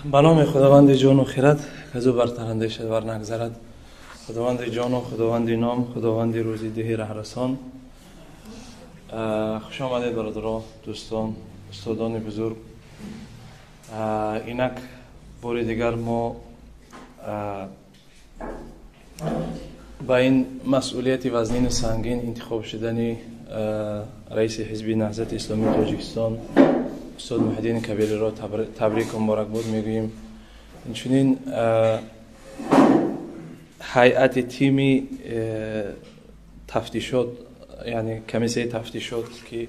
Ба номи Худованди ҷону хирад, казу бартар андеша вар нагзарад. Худованди ҷону Худованди ном, Худованди рӯзидиҳи раҳрасон. Хуш омадед, бародаро, дӯстон, устодони бузург. Инак бори дигар мо ба ин масъулияти вазнину сангин интихоб шудани раиси Ҳизби Наҳзати Исломии Тоҷикистон устод Муҳиддини Кабириро табрику муборакбод мегӯем. Инчунин ҳайати тими тафтишот, яъне комиссияи тафтишот, ки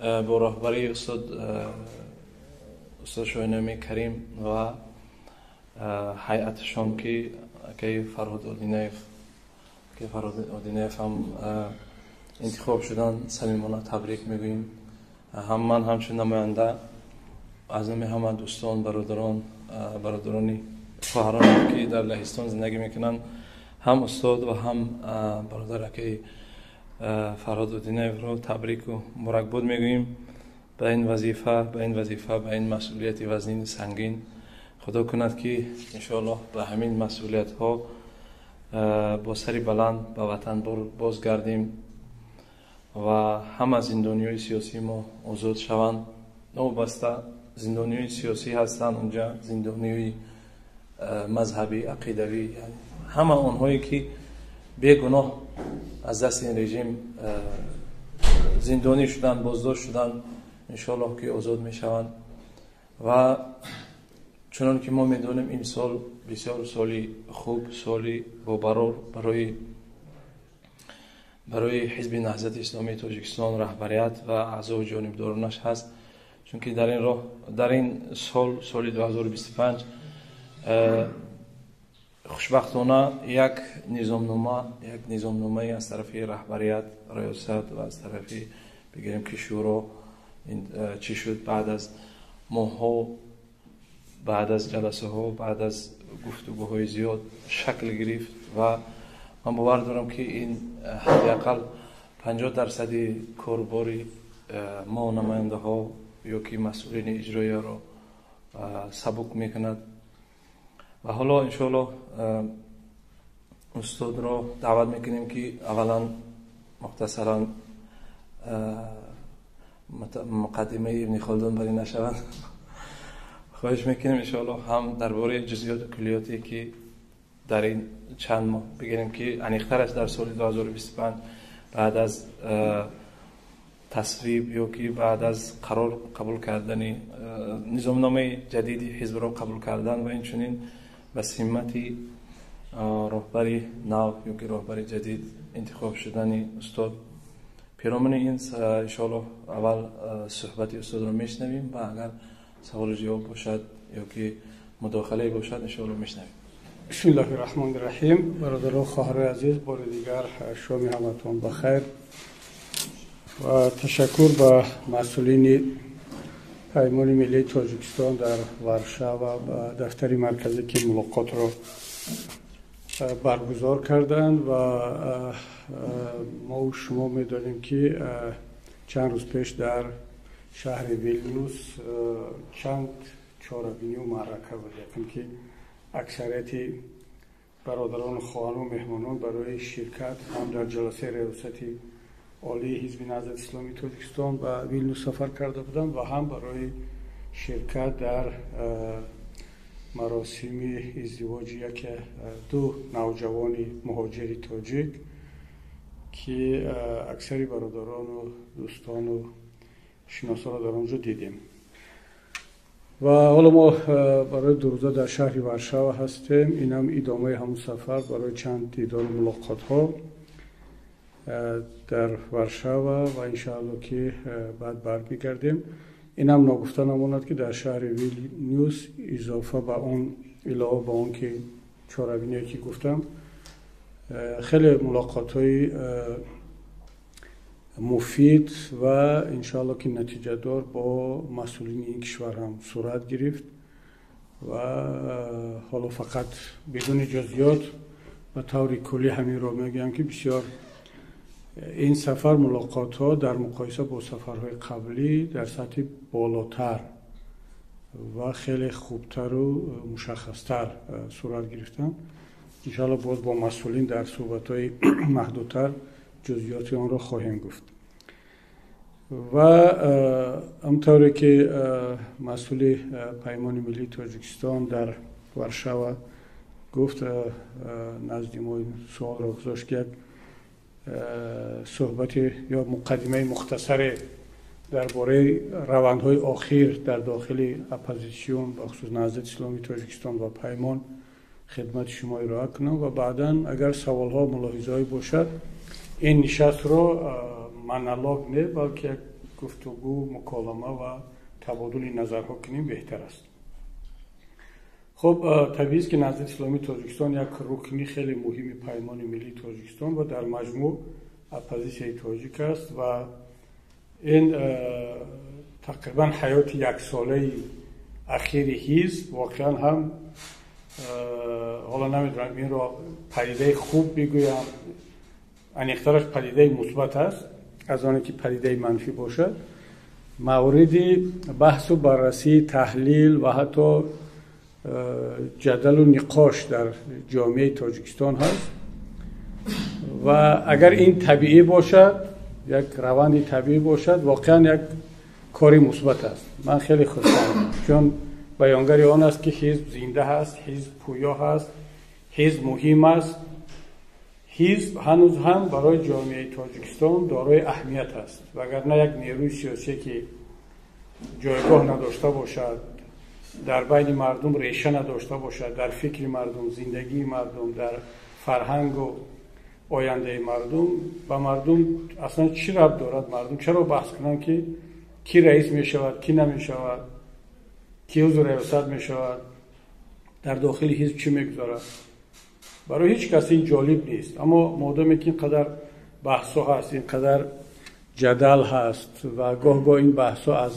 бо роҳбарии устод Шоҳиноми Карим ва ҳайаташон, ки акаи Фарҳод Одинаев ҳам интихоб шуданд, самимона табрик мегӯем. Ҳам ман ҳамчун намоянда аз номи ҳама дӯстон, бародарон, бародарони хоҳароне, ки дар Лаҳистон зиндагӣ мекунанд, ҳам устод ва ҳам бародар акаи Фарҳод Одинаевро табрику муборакбод мегӯем ба ин вазифа, ба ин масъулияти вазнини сангин. Худо кунад, ки иншоаллоҳ ба ҳамин масъулиятҳо бо сари баланд ба ватан бозгардем ва ҳама зиндониҳои сиёсии мо озод шаванд. Новобаста зиндониҳои сиёсӣ ҳастанд унҷа, зиндониҳои мазҳабӣ, ақидавӣ, ҳама онҳое, ки бегуноҳ аз дасти ин режим зиндонӣ шуданд, боздошт шуданд, иншоаллоҳ ки озод мешаванд. Ва чунон ки мо медонем, ин сол бисёр соли хуб, соли бобарор барои Ҳизби Наҳзати Исломии Тоҷикистон, раҳбарият ва аъзои ҷонибдоронаш ҳаст, чунки дар ин роҳ, дар ин сол, соли 2025, хушбахтона як низомномае аз тарафи раҳбарият, риёсат ва аз тарафи, бигирем ки, шӯро чӣ шуд, баъд аз моҳҳо, баъд аз ҷаласаҳо, баъд аз гуфтугӯҳои зиёд шакл гирифт. Ва ман бовар дорам, ки ин ҳадди ақал 50 дарсади корбори мо, намояндаҳо ё ки масъулини иҷроияро сабук мекунад. Ва ҳоло иншоаллоҳ устодро даъват мекунем, ки аввалан мухтасаран муқаддимаи Ибни Халдун барӣ нашаванд. Хоҳиш мекунем, иншоаллоҳ, ҳам дар бораи ҷузъиёту куллиёте, ки дар ин чанд моҳ, бигирем ки аниқтараш дар соли 2025, баъд аз тасвиб ё ки баъд аз қарор қабул кардани низомномаи ҷадиди ҳизбро қабул кардан ва инчунин ба симати роҳбари нав ё ки роҳбари ҷадид интихоб шудани устод, пиромуни ин иншоаллоҳ аввал суҳбати устодро мешунавем ва агар саволу ҷавоб бошад ё ки мудохилае бошад, иншоаллоҳ мешунавем. Бисмиллоҳи раҳмони раҳим. Бародару хоҳарои азиз, бори дигар шоми ҳаматон ба хайр ва ташаккур ба масъулини Паймони миллии Тоҷикистон дар Варшава, ба дафтари марказӣ, ки мулоқотро баргузор карданд. Ва мову шумо медонем, ки чанд рӯз пеш дар шаҳри Вилнюс чанд чорабинию маърака буд. Якум, ки аксарияти бародарону хоҳарону меҳмонон барои ширкат ҳам дар ҷаласаи риёсати олии Ҳизби Наҳзати Исломии Тоҷикистон ба Вилнюс сафар карда буданд ва ҳам барои ширкат дар маросими издивоҷи яке ду навҷавони муҳоҷири тоҷик, ки аксари бародарону дӯстону шиносоро дар он ҷо дидем. Ва ҳоло мо барои 2 рӯза дар шаҳри Варшава ҳастем. Инам идомаи ҳамун сафар барои чанд дидору мулоқотҳо дар Варшава ва иншаалло ки баъд бармегардем. Инам ногуфта намонад, ки дар шаҳри Вилнюс изофа ба он, илова ба он ки чорабиние ки гуфтам, хеле мулоқотҳои муфид ва иншоалло ки натиҷадор бо масъулини ин кишвар ҳам сурат гирифт. Ва ҳоло фақат бидуни ҷузъиёт, ба таври куллӣ ҳаминро мегӯям, ки бисёр ин сафар, мулоқотҳо дар муқоиса бо сафарҳои қаблӣ дар сатҳи болотар ва хеле хубтару мушаххастар сурат гирифтанд. Иншоалло боз бо масъулин дар суҳбатҳои маҳдудтар ҷузъиёти онро хоҳем гуфт. Ва ҳамтавре ки масъули Паймони миллии Тоҷикистон дар Варшава гуфт, назди мо суолро гузошт, ки як суҳбати ё муқаддимаи мухтасаре дар бораи равандҳои охир дар дохили оппозитсион, бахусус Наҳзати Исломии Тоҷикистон ва Паймон, хидмати шумо ироа кунам ва баъдан агар саволҳо, мулоҳизаҳое бошад, ин нишастро монолог не, балки як гуфтугӯ, муколама ва табодули назарҳо кунем беҳтар аст. Хуб, табиист, ки Наҳзати Исломии Тоҷикистон як рукни хеле муҳими Паймони миллии Тоҷикистон ва дар маҷмӯъ оппозитсияи тоҷик аст ва ин тақрибан ҳаёти яксолаи ахири ҳизб воқеан ҳам, ҳоло намедонам инро падидаи хуб бигӯям, аниқтараш падидаи мусбат аст аз оне ки падидаи манфӣ бошад, мавриди баҳсу баррасӣ, таҳлил ва ҳатто ҷадалу ниқош дар ҷомеаи Тоҷикистон ҳаст. Ва агар ин табиӣ бошад, як раванди табиӣ бошад, воқеан як кори мусбат аст. Ман хеле хурсандам, чун баёнгари он аст, ки ҳизб зинда ҳаст, ҳизб пӯё ҳаст, ҳизб муҳим аст, ҳизб ҳанӯз ҳам барои ҷомеаи Тоҷикистон дорои аҳамият аст. Вагарна як нерӯи сиёсие, ки ҷойгоҳ надошта бошад, дар байни мардум реша надошта бошад, дар фикри мардум, зиндагии мардум, дар фарҳангу ояндаи мардум, ба мардум аслан чӣ рабт дорад? Мардум чаро баҳс кунанд, ки кӣ раис мешавад, кӣ намешавад, кӣ узви риёсат мешавад, дар дохили ҳизб чӣ мегузарад? Барои ҳеҷ кас ин ҷолиб нест. Аммо модоме ки ин қадар баҳсҳо ҳаст, ин қадар ҷадал ҳаст ва гоҳ-гоҳ ин баҳсҳо аз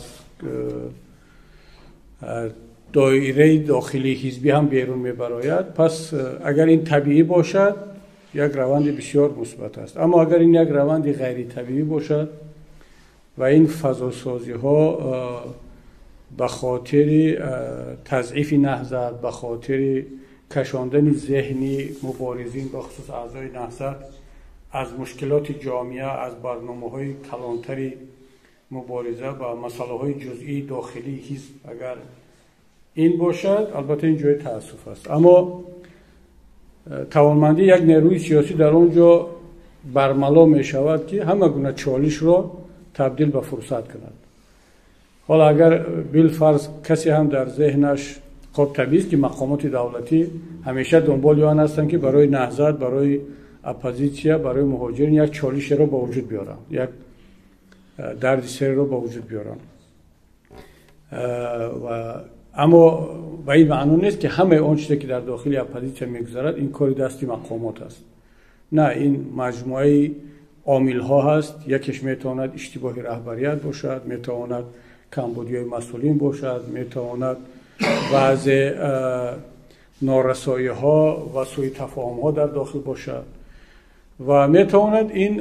доираи дохилии ҳизбӣ ҳам берун мебарояд, пас агар ин табиӣ бошад, як раванди бисёр мусбат аст. Аммо агар ин як раванди ғайритабиӣ бошад ва ин фазосозиҳо ба хотири тазъифи наҳзат, ба хотири кашондани зеҳни муборизин, бахусус аъзои наҳзат, аз мушкилоти ҷомеа, аз барномаҳои калонтари мубориза ба масъалаҳои ҷузъии дохилии ҳизб, агар ин бошад, албатта ин ҷои таассуф аст. Аммо тавонмандии як нерӯи сиёсӣ дар он ҷо бармало мешавад, ки ҳама гуна чолишро табдил ба фурсат кунад. Ҳоло агар билфарз касе ҳам дар зеҳнаш, хоб, табиист, ки мақомоти давлатӣ ҳамеша дунболи он ҳастанд, ки барои наҳзат, барои оппозитсия, барои муҳоҷирин як чолишеро ба вуҷуд биёранд, як дарди серро ба вуҷуд биёранд. Ва аммо ба ин маъно нест, ки ҳамаи он чизе, ки дар дохили оппозитсия мегузарад, ин кори дасти мақомот аст. На, ин маҷмӯаи омилҳо ҳаст. Якеш метавонад иштибоҳи раҳбарият бошад, метавонад камбудиҳои масъулин бошад, метавонад баъзе норасоиҳо ва сӯи тафоҳумҳо дар дохил бошад ва метавонад ин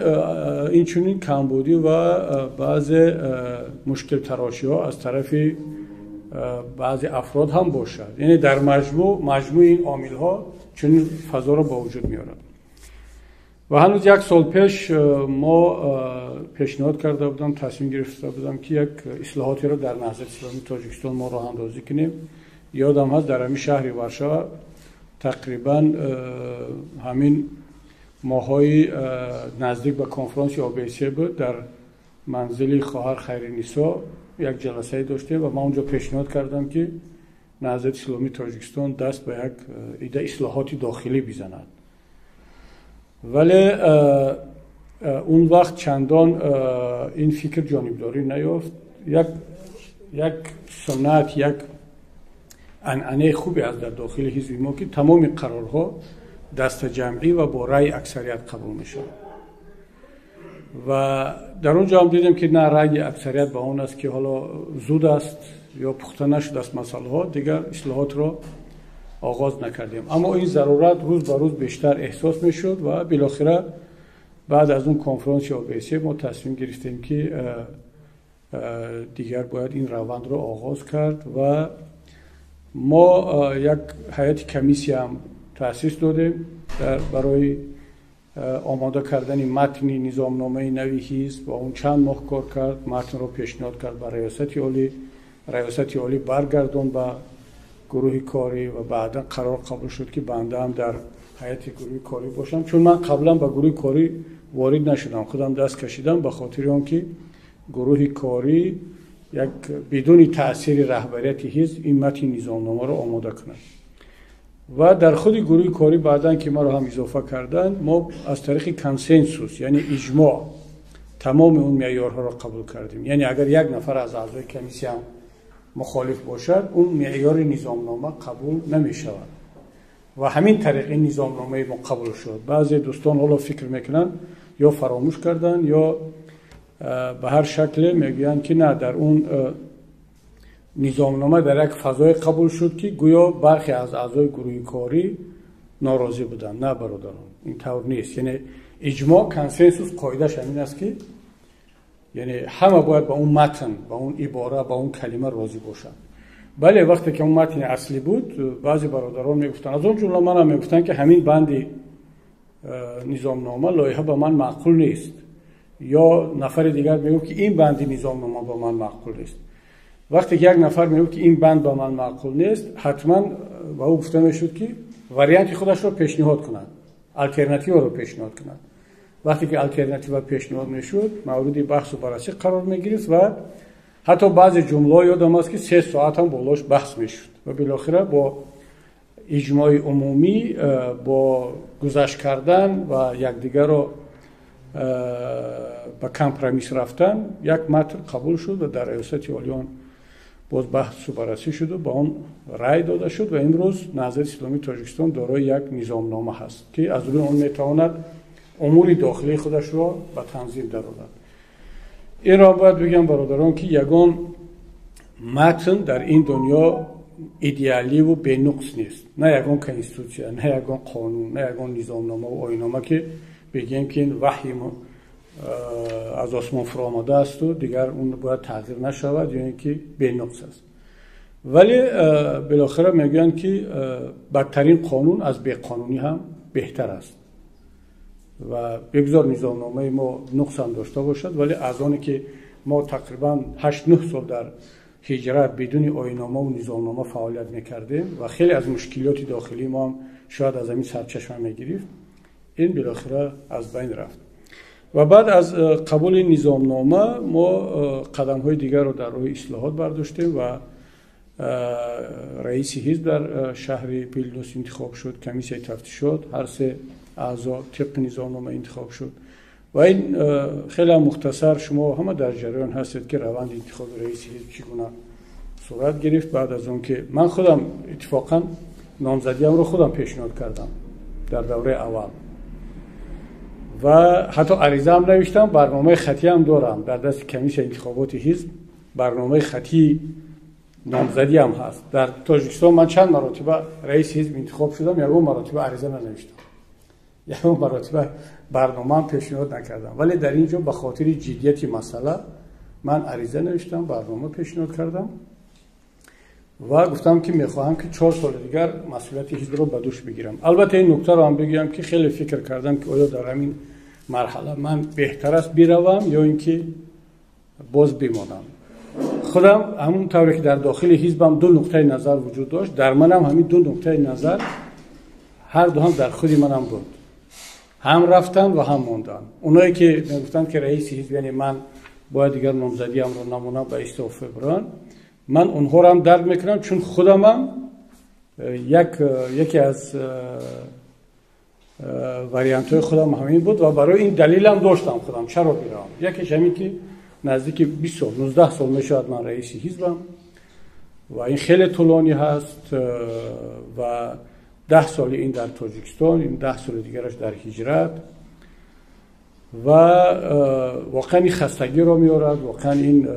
инчунин камбудӣ ва баъзе мушкилтарошиҳо аз тарафи баъзе афрод ҳам бошад. Яъне дар маҷмӯъ маҷмӯи ин омилҳо чунин фазоро ба вуҷуд меорад. Ва ҳанӯз як сол пеш мо пешниҳод карда будам, тасмим гирифта будам, ки як ислоҳотеро дар Наҳзати Исломии Тоҷикистон мо роҳандозӣ кунем. Ёдам ҳаст, дар ҳамин шаҳри Варшава тақрибан ҳамин моҳҳои наздик ба конфронси ОБСЕ буд, дар манзили хоҳар Хайринисо як ҷаласае доштем ва ман онҷо пешниҳод кардам, ки Наҳзати Исломии Тоҷикистон даст ба як ида ислоҳоти дохилӣ бизанад. Вале он вақт чандон ин фикр ҷонибдорӣ наёфт. Як суннат, як анъанаи хубе аст дар дохили ҳизби мо, ки тамоми қарорҳо дастаҷамъӣ ва бо раъи аксарият қабул мешавад. Ва дар он ҷо ҳам дидем, ки на, раъи аксарият ба он аст, ки ҳоло зуд аст ё пухта нашудааст масъалаҳо, дигар ислоҳотро оғоз накардем. Аммо ин зарурат рӯз ба рӯз бештар эҳсос мешуд ва билохира баъд аз он конфронси ОБСЕ мо тасмим гирифтем, ки Дигар бояд ин равандро оғоз кард ва мо як ҳайати комиссия ҳам таъсис додем барои омода кардани матни низомномаи нави ҳизб ва он чанд моҳ кор кард, матнро пешниҳод кард ба Раёсати Олӣ, Раёсати Олӣ баргардон ба гурӯҳи корӣ ва баъдан қарор қабул шуд, ки банда ҳам дар ҳайати гурӯҳи корӣ бошам, чун ман қаблан ба гурӯҳи корӣ ворид нашудам, худам даст кашидам ба хотири он ки гурӯҳи корӣ як бидуни таъсири раҳбарияти ҳизб ин матни низомномаро омода кунад. Ва дар худи гурӯҳи корӣ баъдан ки маро ҳам изофа карданд, мо аз тариқи консенсус, яъне иҷмоъ, тамоми он меъёрҳоро қабул кардем. Яъне агар як нафар аз аъзои комиссия ҳам мухолиф бошад, он меъёри низомнома қабул намешавад. Ва ҳамин тариқ ин низомномаи мо қабул шуд. Баъзе дӯстон ҳоло фикр мекунанд ё фаромӯш карданд, ё ба ҳар шакле мегӯянд, ки на, дар он низомнома дар як фазое қабул шуд, ки гӯё бархе аз аъзои гурӯҳи корӣ норозӣ буданд. На, бародарон, ин тавр нест. Яъне иҷмоъ, консенсус қоидааш ҳамин аст, ки яъне ҳама бояд ба он матн, ба он ибора, ба он калима розӣ бошанд. Бале, вақте ки он матни аслӣ буд, баъзе бародарон мегуфтанд, аз он ҷумла манам мегуфтанд, ки ҳамин банди низомнома лоиҳа ба ман маъқул нест, ё нафари дигар мегуфт, ки ин банди низомнома ба ман маъқул нест. Вақте ки як нафар мегуфт, ки ин банд ба ман маъқул нест, ҳатман ба ӯ гуфта мешуд, ки варианти худашро пешниҳод кунад, алтернативаро пешниҳод кунад. Вақте ки алтернатива пешниҳод мешуд, мавриди баҳсу баррасӣ қарор мегирифт ва ҳатто баъзе ҷумлаҳо ёдам аст, ки 3 соат ҳам болош баҳс мешуд ва билохира бо иҷмои умумӣ, бо гузашт кардан ва якдигарро ба компромисс рафтан як матн қабул шуд ва дар Раёсати Олии он боз баҳсу баррасӣ шуду ба он рай дода шуд ва имрӯз Наҳзати Исломии Тоҷикистон дорои як низомнома ҳаст, ки аз рӯи он метавонад умури дохилии худашро ба танзим дарорад. Инро бояд бигӯям, бародарон, ки ягон матн дар ин дунё идеаливу бенуқс нест. На ягон конститутсия, на ягон қонун, на ягон низомномаву оинома, ки бигӯем, ки ин ваҳйи аз осмон фуромадаасту дигар он бояд тағйир нашавад ё ин ки бенуқс аст. Вале билохира мегӯянд, ки бадтарин қонун аз беқонунӣ ҳам беҳтар аст ва бигзор низомномаи мо нуқсам дошта бошад, вале аз оне ки мо тақрибан 8-9 сол дар ҳиҷрат бидуни оиномаву низомнома фаъолият мекардем ва хеле аз мушкилоти дохилии мо ҳам шояд аз ҳамин сарчашма мегирифт, ин билохира аз байн рафт. Ва баъд аз қабули низомнома мо қадамҳои дигарро дар роҳи ислоҳот бардоштем ва раиси ҳизб дар шаҳри Вилнюс интихоб шуд, комиссияи тафтишот ҳар се аъзо тибқи низомнома интихоб шуд. Ва ин хеле мухтасар, шумо ҳама дар ҷараён ҳастед, ки раванди интихоби раиси ҳизб чӣ гуна сурат гирифт. Баъд аз он ки ман худам иттифоқан номзадиамро худам пешниҳод кардам дар давраи аввал ва ҳатто аризаам навиштам, барномаи хатиам дорам дар дасти комиссияи интихоботи ҳизб, барномаи хатии номзадиам ҳаст. Дар Тоҷикистон ман чанд маротиба раиси ҳизб интихоб шудам, ягон маротиба ариза нанавиштам, ягон маротиба барномаам пешниҳод накардам, вале дар ин ҷо ба хотири ҷиддияти масъала ман ариза навиштам, барнома пешниҳод кардам ва гуфтам, ки мехоҳам, ки 4 соли дигар масъулияти ҳизбро ба дӯш бигирам. Албатта, ин нуктаро ҳам бигӯям, ки хеле фикр кардам, ки оё дар ҳамин марҳала ман беҳтар аст биравам ё ин ки боз бимонам. Худам ҳамон тавре ки дар дохили ҳизбам ду нуқтаи назар вуҷуд дошт, дар манам ҳамин ду нуқтаи назар ҳар ду ҳам дар худи манам буд, ҳам рафтан ва ҳам мондан. Оное ки мегуфтанд, ки раиси ҳизб, яъне ман бояд дигар номзадиамро намонам, ба истеъфо биранд, ман онҳоро ҳам дарк мекунам, чун худамам яке аз вариантҳои худам ҳамин буд ва барои ин далелам доштам худам чаро биравам. Якеш ҳамин, ки наздики 20 сол, 19 сол мешавад ман раиси ҳизбам ва ин хеле тӯлонӣ ҳаст ва 10 соли ин дар Тоҷикистон, ин 10 соли дигараш дар ҳиҷрат ва воқеан ин хастагиро меорад, воқеан ин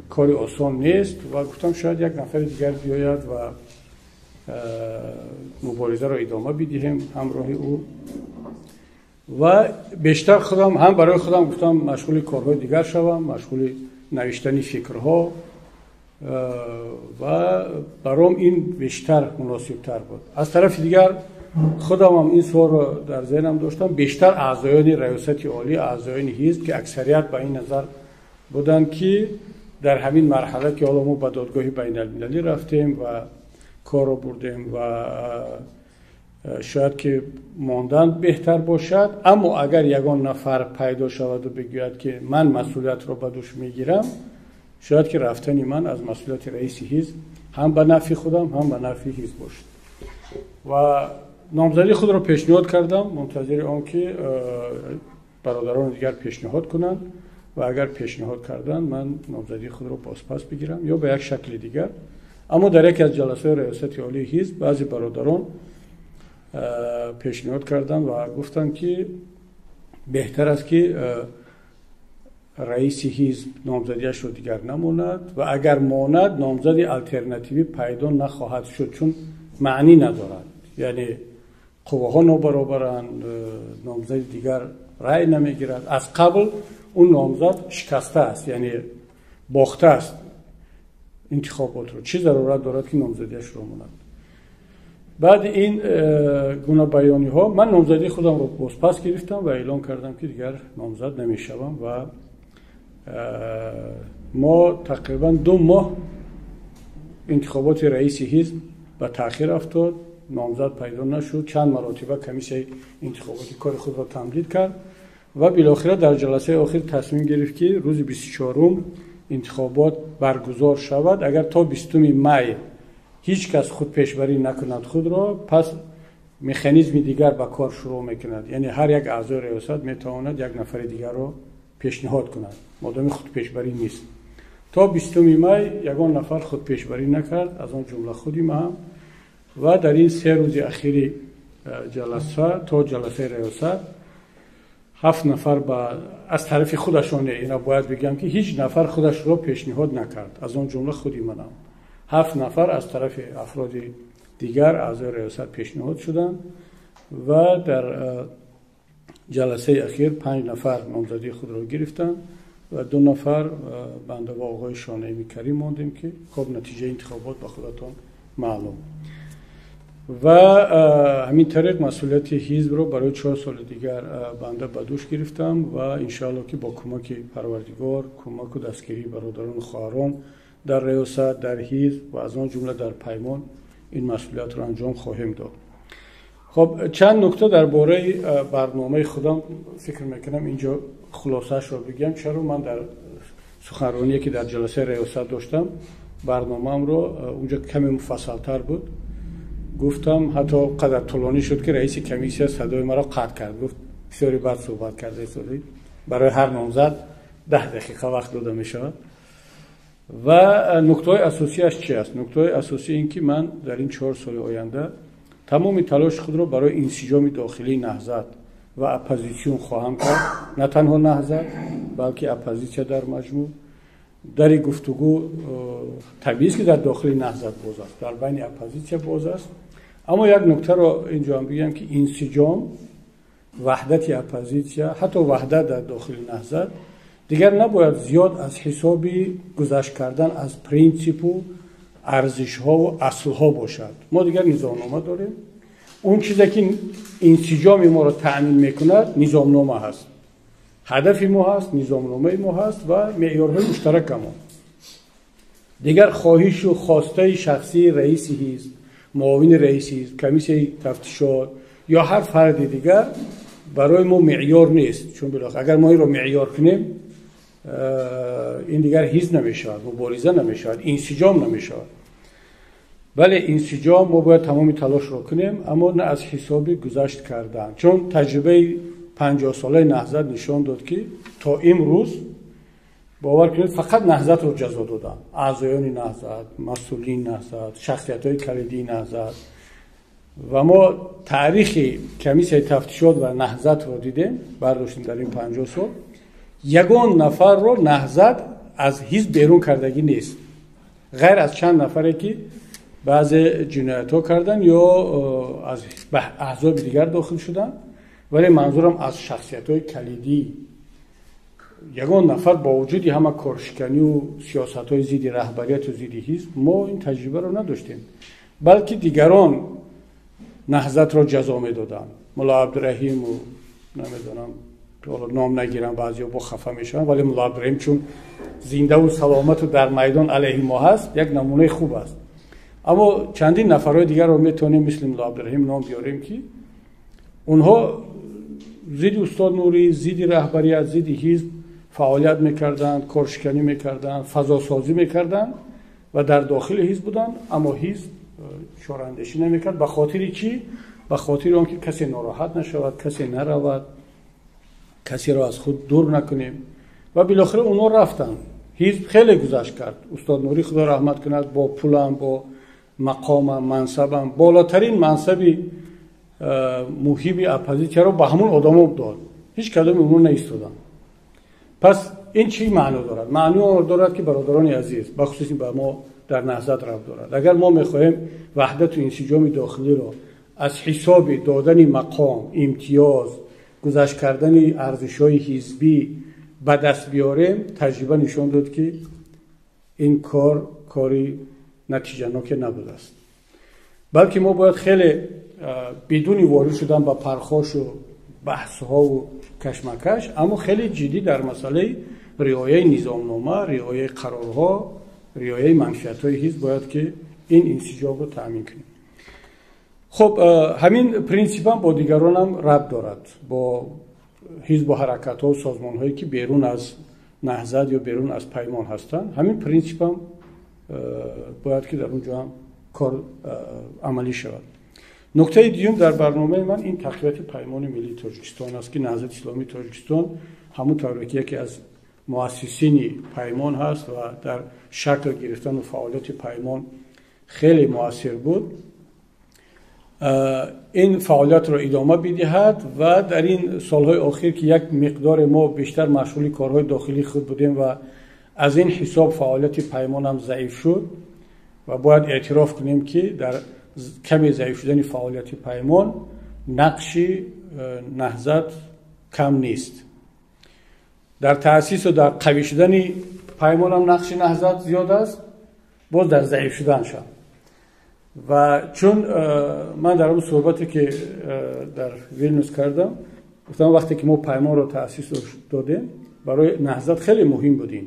кори осон нест ва гуфтам, шояд як нафари дигар биёяд ва муборизаро идома бидиҳем ҳамроҳи ӯ. Ва бештар худам ҳам барои худам гуфтам, машғули корҳои дигар шавам, машғули навиштани фикрҳо ва баром ин бештар муносибтар буд. Аз тарафи дигар худам ҳам ин суолро дар зеҳнам доштам. Бештар аъзоёни раёсати олӣ, аъзоёни ҳизб, ки аксарият ба ин назар буданд, ки дар ҳамин марҳала, ки ҳоло мо ба додгоҳи байналмилалӣ рафтем ва корро бурдем ва шояд ки мондан беҳтар бошад, аммо агар ягон нафар пайдо шаваду бигӯяд, ки ман масъулиятро ба дӯш мегирам, шояд ки рафтани ман аз масъулияти раиси ҳизб ҳам ба нафъи худам, ҳам ба нафъи ҳизб бошад. Ва номзадии худро пешниҳод кардам, мунтазири он ки бародарони дигар пешниҳод кунанд ва агар пешниҳод карданд, ман номзадии худро бозпас бигирам ё ба як шакли дигар. Аммо дар яке аз ҷаласаҳои раёсати олии ҳизб баъзе бародарон пешниҳод карданд ва гуфтанд, ки беҳтар аст, ки раиси ҳизб номзадиашро дигар намонад ва агар монад, номзади алтернативӣ пайдо нахоҳад шуд, чун маънӣ надорад, яъне қувваҳо нобаробаранд, номзади дигар рай намегирад, аз қабл он номзад шикаста аст, яъне бохта аст интихоботро, чӣ зарурат дорад, ки номзадиашро монад? Баъди ин гуна баёниҳо ман номзадии худамро бозпас гирифтам ва эълон кардам, ки дигар номзад намешавам. Ва мо тақрибан 2 моҳ интихоботи раиси ҳизб ба таъхир афтод, номзад пайдо нашуд, чанд маротиба комиссияи интихоботӣ кори худро тамдид кард ва билохира дар ҷаласаи охир тасмим гирифт, ки рӯзи 24-ум интихобот баргузор шавад. Агар то 20-уми май ҳеҷ кас худпешбарӣ накунад худро, пас механизми дигар ба кор шурӯъ мекунад, яъне ҳар як аъзои риёсат метавонад як нафари дигарро пешниҳод кунад, модоми худпешбарӣ нест. То 20-уми май ягон нафар худпешбарӣ накард, аз он ҷумла худи ман. Ва дар ин 3 рӯзи ахири ҷаласа то ҷаласаи риёсат ҳафт нафар аз тарафи худашон, ина бояд бигӯям, ки ҳеҷ нафар худашро пешниҳод накард, аз он ҷумла худи манам. Ҳафт нафар аз тарафи афроди дигар аъзои риёсат пешниҳод шуданд ва дар ҷаласаи ахир панҷ нафар номзадии худро гирифтанд ва ду нафар, банда ва оғои Шонаими Карим, мондем, ки хоб, натиҷаи интихобот ба худатон маълум. Ва ҳамин тариқ масъулияти ҳизбро барои 4 соли дигар банда ба дӯш гирифтам ва иншоалло, ки бо кӯмаки Парвардигор, кӯмаку дастгирии бародарону хоҳарон дар риёсат, дар ҳизб ва аз он ҷумла дар Паймон ин масъулиятро анҷом хоҳем дод. Хоб, чанд нукта дар бораи барномаи худам фикр мекунам инҷо хулосаашро бигӯям. Чаро ман дар суханроние, ки дар ҷаласаи риёсат доштам, барномаамро унҷо каме муфассалтар буд гуфтам, ҳатто қадар тӯлонӣ шуд, ки раиси комиссия садои маро қатъ кард, гуфт: «Бисёри бад суҳбат карда истодӣ, барои ҳар номзад 10 дақиқа вақт дода мешавад». Ва нуктаҳои асосиаш чи аст? Нуктаҳои асосӣ ин ки ман дар ин 4 соли оянда тамоми талоши худро барои инсиҷоми дохилии Наҳзат ва оппозитсион хоҳам кард, на танҳо Наҳзат, балки оппозитсия дар маҷмӯъ. Дари гуфтугӯ табиист, ки дар дохили Наҳзат боз аст, дар байни оппозитсия боз аст. Аммо як нуктаро инҷо ҳам бигӯям, ки инсиҷом, ваҳдати оппозитсия, ҳатто ваҳдат дар дохили Наҳзат дигар набояд зиёд аз ҳисоби гузашт кардан аз принсипу арзишҳову аслҳо бошад. Мо дигар низомнома дорем. Он чизе, ки инсиҷоми моро таъмин мекунад, низомнома ҳаст, ҳадафи мо ҳаст, низомномаи мо ҳаст ва меъёрҳои муштаракамон. Дигар хоҳишу хостаи шахсии раиси ҳизб, муовини раиси ҳизб, комиссияи тафтишот ё ҳар фарди дигар барои мо меъёр нест, чун агар мо инро меъёр кунем, ин дигар ҳизб намешавад, мубориза намешавад, инсиҷом намешавад. Бале, инсиҷом мо бояд тамоми талошро кунем, аммо на аз ҳисоби гузашт кардан, чун таҷрибаи 50-солаи Наҳзат нишон дод, ки то имрӯз, бовар кунед, фақат Наҳзатро ҷазо доданд, аъзоёни Наҳзат, масъулини Наҳзат, шахсиятҳои калидии Наҳзат. Ва мо таърихи комиссияи тафтишот ва Наҳзатро дидем, бардоштем, дар ин 50 сол ягон нафарро Наҳзат аз ҳизб берун кардагӣ нест, ғайр аз чанд нафаре, ки баъзе ҷиноятҳо карданд ё аз аҳзоби дигар дохил шуданд. Вале манзурам аз шахсиятҳои калидӣ. Ягон нафар бо вуҷуди ҳама коршиканию сиёсатҳои зидди раҳбарияту зидди ҳизб мо ин таҷрибаро надоштем, балки дигарон Наҳзатро ҷазо медоданд. Мулло Абдураҳиму намедонам, ҳоло ном нагирам, баъзеҳо бо хафа мешаванд, вале Мулло Абдураҳим чун зиндаву саломату дар майдон алайҳи мо ҳаст, як намунаи хуб аст. Аммо чандин нафарҳои дигарро метавонем мисли Мулло Абдураҳим ном биёрем, ки онҳо зидди устод Нурӣ, зидди раҳбарият, зидди ҳизб фаъолият мекарданд, коршиканӣ мекарданд, фазосозӣ мекарданд ва дар дохили ҳизб буданд, аммо ҳизб чораандешӣ намекард. Ба хотири чӣ? Ба хотири он ки касе нороҳат нашавад, касе наравад, касеро аз худ дур накунем. Ва билохира онҳо рафтанд. Ҳизб хеле гузашт кард. Устод Нурӣ, худо раҳмат кунад, бо пулам, бо мақомам, мансабам, болотарин мансаби муҳими оппозитсияро ба ҳамон одамо дод. Ҳеҷ кадоми онҳо наистоданд. Пас ин чӣ маъно дорад? Маънои онро дорад, ки бародарони азиз, бахусус ба мо дар Наҳзат рабт дорад, агар мо мехоҳем ваҳдату инсиҷоми дохилиро аз ҳисоби додани мақом, имтиёз, гузашт кардани арзишҳои ҳизбӣ ба даст биёрем, таҷриба нишон дод, ки ин кор кори натиҷаноке набудааст. Балки мо бояд хеле бидуни ворид шудан ба пархошу баҳсҳову кашмакаш, аммо хеле ҷиддӣ дар масъалаи риояи низомнома, риояи қарорҳо, риояи манфиатҳои ҳизб бояд ки ин инсиҷомро таъмин кунем. Хуб, ҳамин принсипам бо дигаронам рабт дорад, бо ҳизбу ҳаракатҳо, созмонҳое ки берун аз Наҳзат ё берун аз Паймон ҳастанд. Ҳамин принсипам бояд ки дар он ҷо ҳам кор амалӣ шавад. Нуктаи дуюм дар барномаи ман ин тақвияти Паймони миллии Тоҷикистон аст, ки Наҳзати исломии Тоҷикистон ҳамон тавре ки яке аз муассисини Паймон ҳаст ва дар шакл гирифтану фаъолияти Паймон хеле муассир буд, ин фаъолиятро идома бидиҳад. Ва дар ин солҳои охир, ки як миқдоре мо бештар машғули корҳои дохилии худ будем ва аз ин ҳисоб фаъолияти Паймонам заиф шуд, ва бояд эътироф кунем, ки дар каме заиф шудани фаъолияти Паймон нақши Наҳзат кам нест. Дар таъсису дар қавӣ шудани Паймонам нақши Наҳзат зиёд аст, боз дар заиф шуданшам. Ва чун ман дар он суҳбате ки дар Вилнюс кардам, гуфтам, вақте ки мо Паймонро таъсис додем, барои Наҳзат хеле муҳим будем,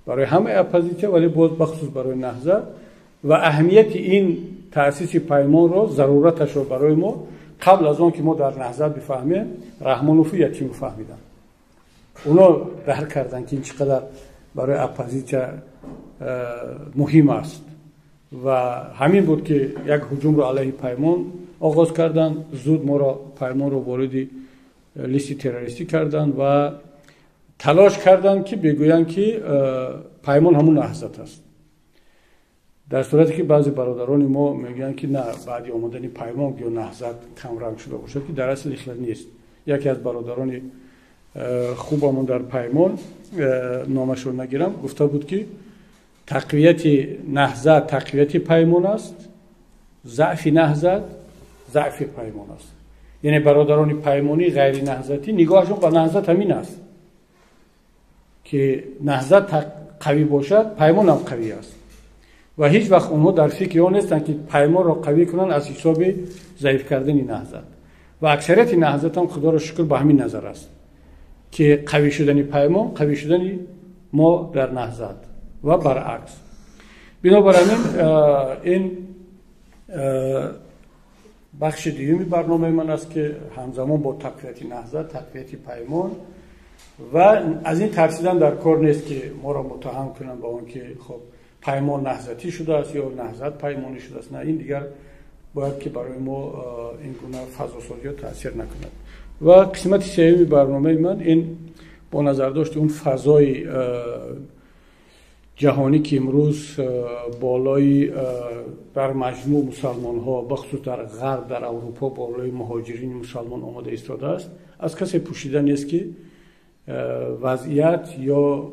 барои ҳамаи оппозитсия, вале боз бахусус барои Наҳзат. Ва аҳамияти ин таъсиси Паймонро, зарураташро барои мо қабл аз он ки мо дар Наҳзат бифаҳмем, Раҳмонову Ятимов фаҳмиданд. Оно дарк карданд, ки ин чӣ қадар барои оппозитсия муҳим аст. Ва ҳамин буд, ки як ҳуҷумро алайҳи Паймон оғоз карданд. Зуд моро, Паймонро, вориди листи террористӣ карданд ва талош карданд, ки бигӯянд, ки Паймон ҳамун Наҳзат аст, дар сурате ки баъзе бародарони мо мегӯянд, ки на, баъди омадани Паймон ё Наҳзат камранг шуда бошад, ки дар асл ихлал нест. Яке аз бародарони хубамон дар Паймон, номашро нагирам, гуфта буд, ки тақвияти Наҳзат тақвияти Паймон аст, заъфи Наҳзат заъфи Паймон аст. Яъне бародарони паймонӣ ғайри наҳзатӣ нигоҳашон ба Наҳзат ҳамин аст, ки Наҳзат қавӣ бошад, Паймонам қавӣ аст, ва ҳеҷ вақт онҳо дар фикри он нестанд, ки Паймонро қавӣ кунанд аз ҳисоби заиф кардани Наҳзат. Ва аксарияти Наҳзатам, худоро шукр, ба ҳамин назар аст, ки қавӣ шудани Паймон қавӣ шудани мо дар Наҳзат ва баръакс. Бинобар ҳамин ин бахши дуюми барномаи ман аст, ки ҳамзамон бо тақвияти Наҳзат тақвияти Паймон. Ва аз ин тарсидан дар кор нест, ки моро муттаҳам кунанд ба он ки хоб Паймон наҳзатӣ шудааст ё Наҳзат паймонӣ шудааст. На, ин дигар бояд ки барои мо ин гуна фазосозиҳо таъсир накунад. Ва қисмати сеюми барномаи ман ин бо назардошти он фазои ҷаҳонӣ, ки имрӯз болои дар маҷмӯъ мусалмонҳо, бахусус дар Ғарб, дар Аврупо, болои муҳоҷирини мусалмон омода истодааст, аз касе пӯшида нест, ки вазъият ё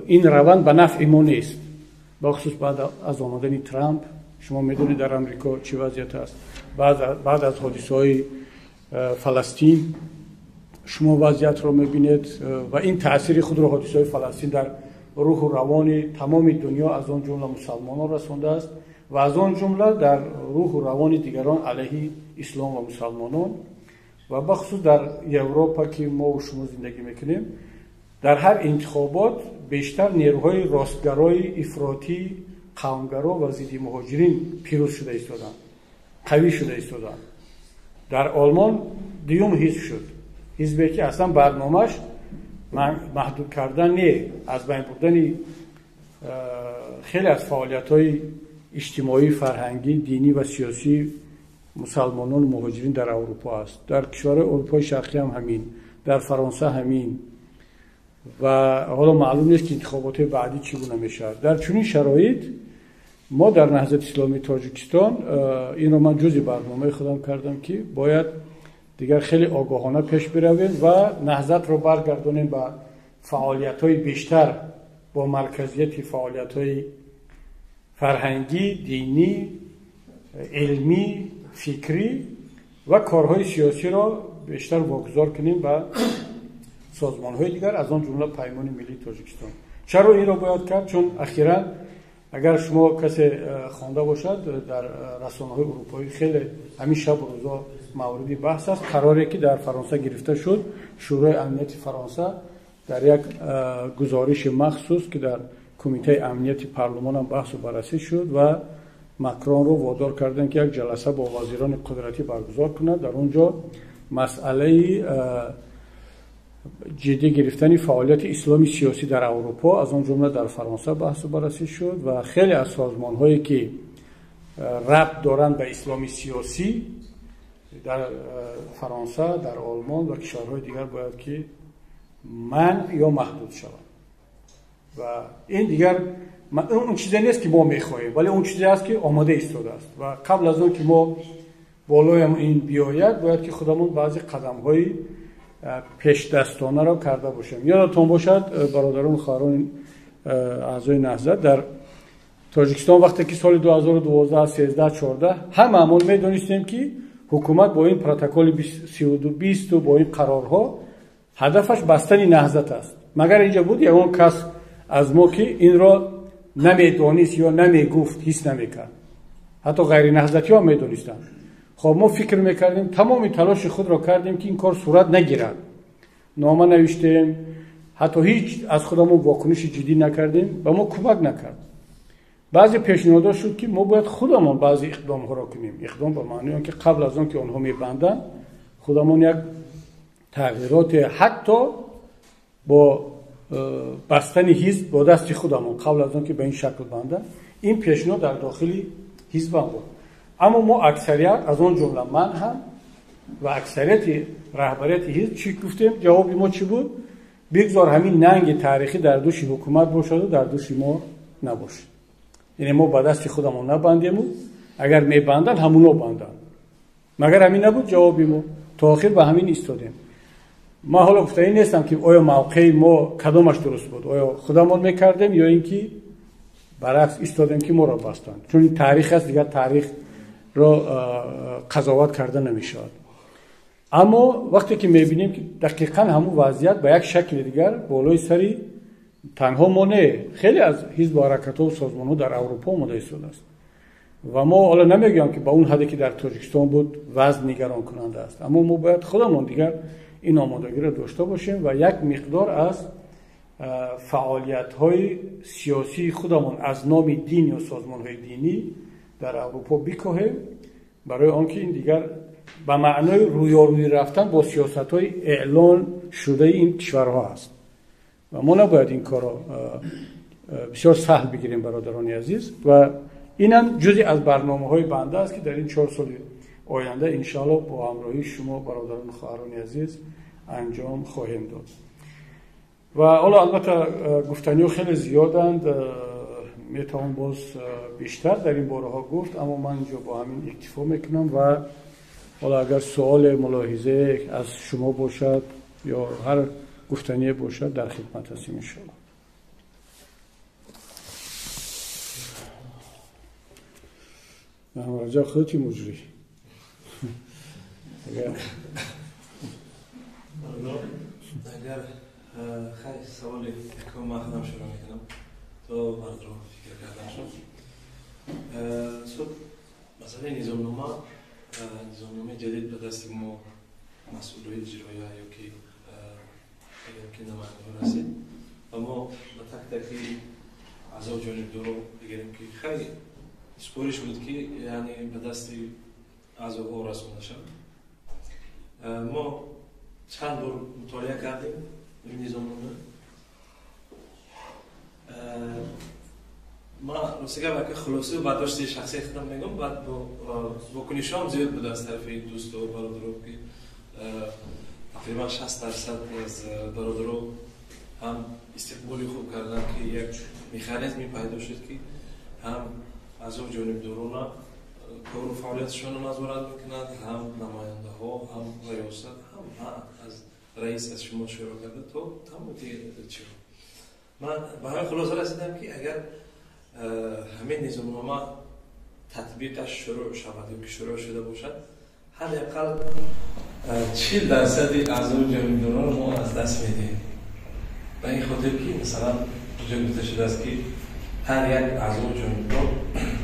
ин раванд ба нафъи мо нест, бахусус баъд аз омадани Трамп. Шумо медонед, дар Амрико чӣ вазъият аст, баъд аз ҳодисаҳои Фаластин. Шумо вазъиятро мебинед ва ин таъсири худро ҳодисаҳои Фаластин дар рӯҳу равони тамоми дунё, аз он ҷумла мусалмонон, расондааст ва аз он ҷумла дар рӯҳу равони дигарон алайҳи ислом ва мусалмонон, ва бахусус дар Европа, ки мо шумо зиндагӣ мекунем, дар ҳар интихобот бештар нерӯҳои ростгарои ифротӣ, қавмгаро ва зидди муҳоҷирин пирӯз шуда истоданд, қавӣ шуда истоданд. Дар Олмон дуюм ҳизб шуд, ҳизбе ки аслан барномааш маҳдуд кардан не, аз байн бурдани хеле аз фаъолиятҳои иҷтимоӣ, фарҳангӣ, динӣ ва сиёсии мусалмонону муҳоҷирин дар Аврупо аст. Дар кишварҳои Аврупои Шарқӣ ҳам ҳамин, дар Фаронса ҳамин, ва ҳоло маълум нест, ки интихоботҳои баъдӣ чӣ гуна мешавад. Дар чунин шароит мо дар Наҳзати Исломии Тоҷикистон, инро ман ҷузъи барномаи худам кардам, ки бояд дигар хеле огоҳона пеш биравем ва наҳзатро баргардонем ба фаъолиятҳои бештар бо марказияти фаъолиятҳои фарҳангӣ, динӣ, илмӣ, фикрӣ ва корҳои сиёсиро бештар вогузор кунем ба созмонҳои дигар, аз он ҷумла Паймони Миллии Тоҷикистон. Чаро инро бояд кард? Чун ахиран агар шумо касе хонда бошад, дар расонаҳои урупоӣ хеле ҳамин шабу рӯзо мавриди баҳс аст қароре, ки дар Фаронса гирифта шуд. Шӯрои амнияти Фаронса дар як гузориши махсус, ки дар Кумитаи амнияти парлумонам баҳсу баррасӣ шуд, ва Макронро водор карданд, ки як ҷаласа бо вазирони қудратӣ баргузор кунад. Дар он ҷо масъалаи ҷиддӣ гирифтани фаъолияти исломи сиёсӣ дар Аврупо, аз он ҷумла дар Фаронса, баҳсу баррасӣ шуд ва хеле аз созмонҳое, ки рабт доранд ба исломи сиёсӣ дар Фаронса, дар Олмон ва кишварҳои дигар, бояд ки манъ ё маҳдуд шаванд. Ва ин дигар он чизе нест, ки мо мехоҳем, вале он чизе аст, ки омода истодааст, ва қабл аз он ки мо болоям ин биёяд, бояд ки худамон баъзе қадамҳои пешдастонаро карда бошем. Ёдатон бошад, бародарон, хоҳарон, аъзои Наҳзат, дар Тоҷикистон вақте ки соли 2012, 13, 14 ҳамаамон медонистем, ки ҳукумат бо ин протоколи 3220 бо ин қарорҳо ҳадафаш бастани Наҳзат аст. Магар инҷа буд ягон кас аз мо, ки инро намедонист ё намегуфт, ҳис намекард? Ҳатто ғайринаҳзатиҳо медонистанд. Хоб, мо фикр мекардем, тамоми талоши худро кардем, ки ин кор сурат нагирад. Нома навиштем, ҳатто ҳеҷ аз худамон вокуниши ҷиддӣ накардем, ба мо кӯмак накард. Баъзе пешниҳодҳо шуд, ки мо бояд худамон баъзе иқдомҳоро кунем. Иқдом ба маънои он ки қабл аз он ки онҳо мебанданд, худамон як тағйироте, ҳатто бо бастани ҳизб бо дасти худамон, қабл аз он ки ба ин шакл банданд. Ин пешниҳод дар дохили ҳизбам буд, аммо мо аксарият, аз он ҷумла ман ҳам ва аксарияти раҳбарияти ҳизб, чӣ гуфтем? Ҷавоби мо чӣ буд? Бигзор ҳамин нанги таърихӣ дар дӯши ҳукумат бошаду дар дӯши мо набошад. Яъне мо ба дасти худамон набандему, агар мебанданд, ҳамуно банданд. Магар ҳамин набуд ҷавоби мо? То охир ба ҳамин истодем. Ман ҳоло гуфтанӣ нестам, ки оё мавқеи мо кадомаш дуруст буд, оё худамон мекардем ё ин ки баръакс истодем, ки моро бастанд. Чун ин таърих аст, дигар таърихро қазоват карда намешавад. Аммо вақте ки мебинем, ки дақиқан ҳамун вазъият ба як шакли дигар болои сари танҳо мо не, хеле аз ҳизбу ҳаракатҳо созмонҳо дар Аврупо омода истодааст, ва мо ҳоло намегӯям, ки ба он ҳадде, ки дар Тоҷикистон буд, вазъ нигаронкунанда аст, аммо мо бояд худамон дигар ин омодагиро дошта бошем ва як миқдор аз фаъолиятҳои сиёсии худамон аз номи дин ё созмонҳои динӣ дар Аврупо бикоҳем, барои он ки ин дигар ба маънои рӯёрӯӣ рафтан бо сиёсатҳои эълон шудаи ин кишварҳо аст ва мо набояд ин корро бисёр саҳл бигирем, бародарони азиз. Ва инам ҷузъе аз барномаҳои банда аст, ки дар ин 4 соли оянда иншоалло бо ҳамроҳии шумо, бародарону хоҳарони азиз, анҷом хоҳем дод. Ва ҳоло албатта гуфтаниҳо хеле зиёданд, метавон боз бештар дар ин бораҳо гуфт, аммо ман инҷо бо ҳамин иктифо мекунам. Ва ҳоло агар суоле, мулоҳизае аз шумо бошад ё ҳар гуфтание бошад, дар хидмат ҳастем иншоалло. Раҷаб, худати муҷрӣ. Агар хайр, саволи якум ман худам шурӯъ мекунам, то бародарон фикр кардан шуд. Суд масъалаи низомнома, низомномаи ҷадид ба дасти мо, масъулои иҷроия ё ки агар ки намояндаҳо расид ва мо ба так таки аъзо ҷонибдоро бигирем, ки хайр, супориш буд, ки яъне ба дасти аъзоҳо расонда шавад. Мо чанд бор мутолиа кардем ин низомнома. Ман рости гап, ака, хулосаи бардошти шахсии худам мегӯям. Баъд вокунишҳоам зиёд буд аз тарафи дӯсту бародаро, ки тақрибан 60% аз бародаро ҳам истиқболи хуб карданд, ки як механизме пайдо шуд, ки ҳам аъзо ҷонибдорона кору фаъолиятшонро назорат мекунад, ҳам намояндаҳо, ҳам риёсат, ҳам аз раис, аз шумо шурӯъ карда то тамоми чиҳо. Ман ба ҳамин хулоса расидам, ки агар ҳамин низомнома татбиқаш шурӯъ шавад ё ки шурӯъ шуда бошад, ҳадди ақал 40 дарсади аъзои ҷонибдоронро мо аз даст медиҳем, ба ин хотир ки, масалан, инҷо гуфта шудааст, ки ҳар як аъзои ҷонибдор,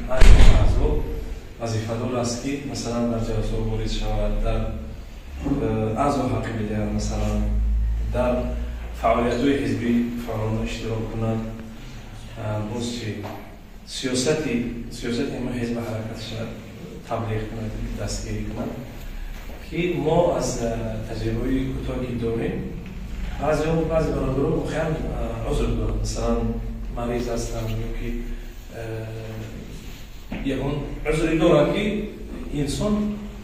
ҳар як аъзо вазифадор аст, ки, масалан, дар ҷаласаҳо ворид шавад, дар аъзо ҳаққи бидиҳад, масалан, дар фаъолиятҳои ҳизбӣ фаъолона иштирок кунад, боз чи, сиёсати ҳама ҳизба ҳаракатша таблиғ кунад, дастгирӣ кунад. Ки мо аз таҷрибаҳои кӯтоҳ ки дорем, баъзеҳо, баъзе бародарон воқеан узр доранд, масалан, мариз ҳастанд ё ки ягон узре доранд, ки инсон,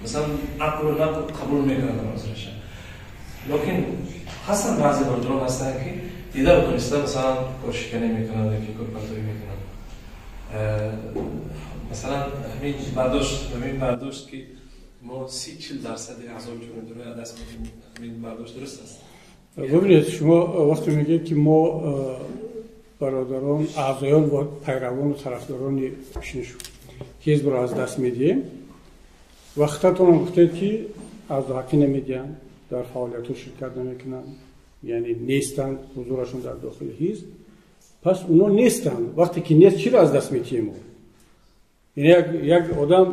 масалан, ақлу нақл қабул мекунад узраша. Лекин ҳастанд, баъзе бародарон ҳастанд, ки дида дониста, масалан, коршиканӣ мекунанд ё ки корпартоӣ мекунанд. Масалан, ҳамин бардошт, ки мо 30-40 дарсади аъзои ҷонибдорӣ аз даст медиҳем, ҳамин бардошт дуруст аст? Бибинед, шумо вақте мегӯед, ки мо бародарон, аъзоён ва пайравону тарафдорони ҳизбро аз даст медиҳем, вақтатонам гуфтед, ки аъзоҳаққӣ намедиҳанд, дар фаъолиятҳо ширкат намекунанд, яъне нестанд, ҳузурашон дар дохили ҳизб. Пас оно нестанд. Вақте ки нест, чиро аз даст метиҳем мо? Яъне як одам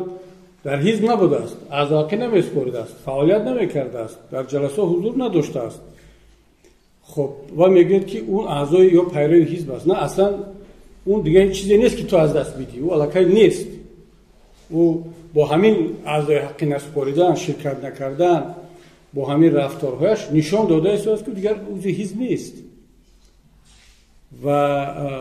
дар ҳизб набудааст, аъзоҳаққӣ намесупоридааст, фаъолият намекардааст, дар ҷаласо ҳузур надоштааст. Хуб, ва мегӯяд, ки он аъзои ё пайрави ҳизб аст. На, аслан он дигар ҳеҷ чизе нест, ки ту аз даст бидиҳӣ. Ӯ аллакай нест. Ӯ бо ҳамин аъзои ҳаққӣ насупоридан, ширкат накардан, бо ҳамин рафторҳояш нишон дода истодааст, ки дигар узви ҳизб нест. Ва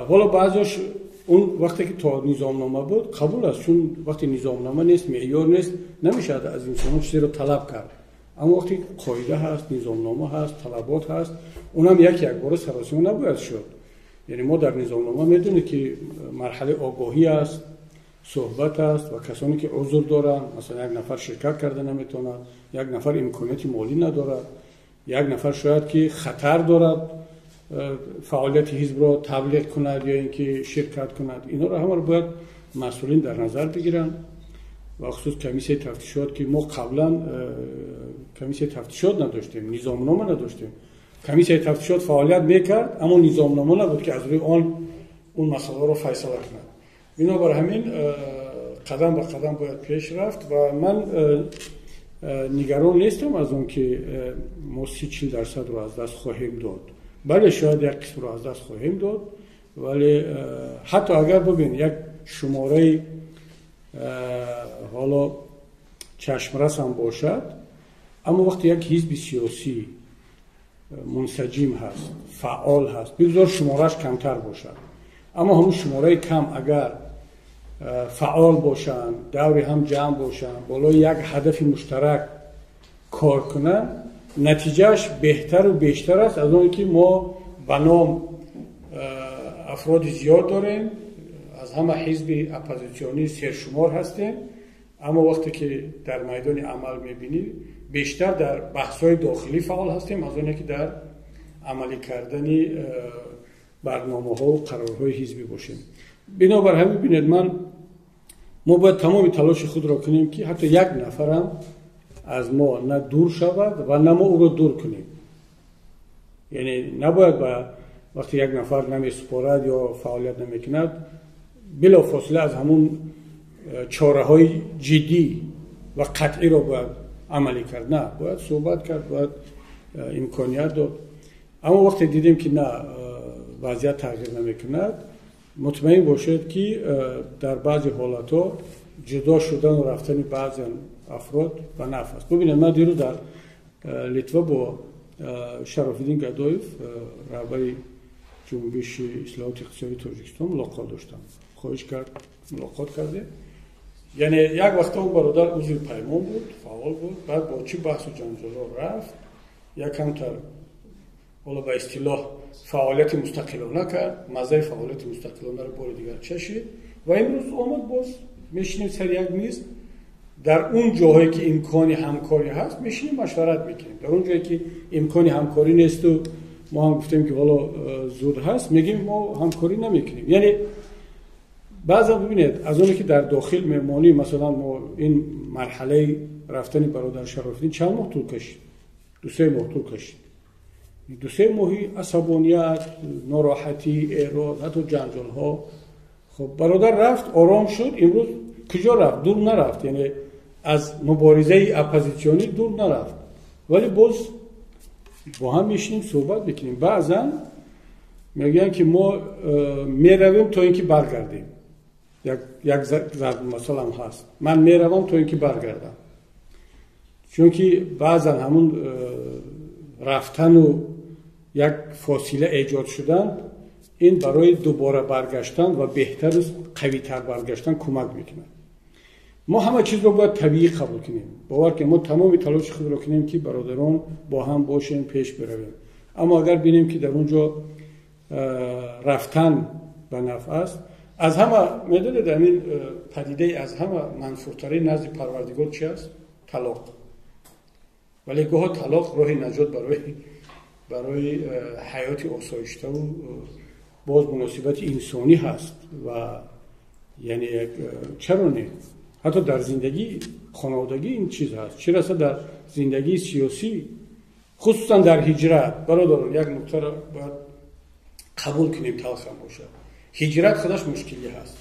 ҳоло баъзеош, он вақте ки то низомнома буд, қабул аст, чун вақте низомнома нест, меъёр нест, намешавад аз инсонҳо чизеро талаб кард. Аммо вақте қоида ҳаст, низомнома ҳаст, талабот ҳаст, онам як якбора саросима набояд шуд. Яъне мо дар низомнома медонем, ки марҳалаи огоҳӣ аст, суҳбат аст ва касоне ки узр доранд, масалан, як нафар ширкат карда наметавонад, як нафар имконияти молӣ надорад, як нафар шояд ки хатар дорад фаъолияти ҳизбро таблиғ кунад ё ин ки ширкат кунад. Инҳоро ҳамаро бояд масъулин дар назар бигиранд ва хусус комиссияи тафтишот, ки мо қаблан комиссияи тафтишот надоштем, низомнома надоштем. Комиссияи тафтишот фаъолият мекард, аммо низомнома набуд, ки аз рӯи он он масъаларо файсала кунад. Бинобар ҳамин қадам ба қадам бояд пеш рафт ва ман нигарон нестам аз он ки мо 30-40 дарсадро аз даст хоҳем дод. Бале, шояд як қисмро аз даст хоҳем дод, вале ҳатто агар бубин, як шумораи ҳоло чашмрасам бошад, аммо вақте як ҳизби сиёсӣ мунсаҷим ҳаст, фаъол ҳаст, бигзор шумораш камтар бошад, аммо ҳамун шумораи кам агар фаъол бошанд, даври ҳам ҷамъ бошанд, болои як ҳадафи муштарак кор кунанд, натиҷааш беҳтару бештар аст аз оне ки мо ба ном афроди зиёд дорем, аз ҳама ҳизби оппозитсионӣ сершумор ҳастем, аммо вақте ки дар майдони амал мебинӣ, бештар дар баҳсҳои дохилӣ фаъол ҳастем аз оне ки дар амалӣ кардани барномаҳову қарорҳои ҳизбӣ бошем. Бинобар ҳамин, бинед, ман мо бояд тамоми талоши худро кунем, ки ҳатто як нафарам аз мо на дур шавад ва на мо ӯро дур кунем. Яъне набояд ба вақте як нафар намесупорад ё фаъолият намекунад, билофосила аз ҳамун чораҳои ҷиддӣ ва қатъиро бояд амалӣ кард. На, бояд суҳбат кард, бояд имконият дод. Аммо вақте дидем, ки на, вазъият тағйир намекунад, мутмаин бошед, ки дар баъзе ҳолатҳо ҷудо шудану рафтани баъзе афрод ба нафъ аст. Бубинед, ман дирӯз дар Литва бо Шарофиддин Гадоев, раҳбари Ҷунбиши ислоҳоти иқтисодии Тоҷикистон, мулоқот доштам. Хоҳиш кард, мулоқот кардем. Яъне як вақта он бародар узви Паймон буд, фаъол буд, баъд бо чӣ баҳсу ҷанҷолҳо рафт, якамтар ҳоло ба истилоҳ фаъолияти мустақилона кард, маззаи фаъолияти мустақилонаро бори дигар чашид ва имрӯз омад, боз мешинем сари як миз. Дар он ҷоҳое ки имкони ҳамкорӣ ҳаст, мешинем, машварат мекунем. Дар он ҷое ки имкони ҳамкорӣ несту мо ҳам гуфтем, ки ҳоло зуд ҳаст, мегӯем, мо ҳамкорӣ намекунем. Яъне баъзан бибинед, аз оне ки дар дохил мемонӣ, масалан, мо ин марҳалаи рафтани бародар Шарофиддин чанд моҳ тӯл кашид? 2-3 моҳ тӯл кашид. 2-3 моҳи асабоният, нороҳатӣ, эроз, ҳатто ҷанҷолҳо. Хуб, бародар рафт, ором шуд. Имрӯз куҷо рафт? Дур нарафт, яъне аз муборизаи оппозитсионӣ дур нарафт, вале боз бо ҳам мешинем, суҳбат мекунем. Баъзан мегӯянд, ки мо меравем, то ин ки баргардем. Як зарбулмасалам ҳаст: ман меравам, то ин ки баргардам. Чунки баъзан ҳамун рафтану як фосила эҷод шудан, ин барои дубора баргаштан ва беҳтару қавитар баргаштан кӯмак мекунад. Мо ҳама чизро бояд табиӣ қабул кунем. Бовар ки мо тамоми талоши худро кунем, ки бародарон бо ҳам бошем, пеш биравем. Аммо агар бинем, ки дар он ҷо рафтан ба нафъ аст, аз ҳама медонед, ҳамин падидаи аз ҳама манфуртарин назди Парвардигор чи аст? Талоқ. Вале гоҳо талоқ роҳи наҷот барои ҳаёти осоиштаву боз муносибати инсонӣ ҳаст. Ва яъне чаро не? Ҳатто дар зиндагии хонаводагӣ ин чиз ҳаст, чӣ раса дар зиндагии сиёсӣ, хусусан дар ҳиҷрат. Бародарон, як нуктаро бояд қабул кунем, талхам бошад. Ҳиҷрат худаш мушкилӣ ҳаст.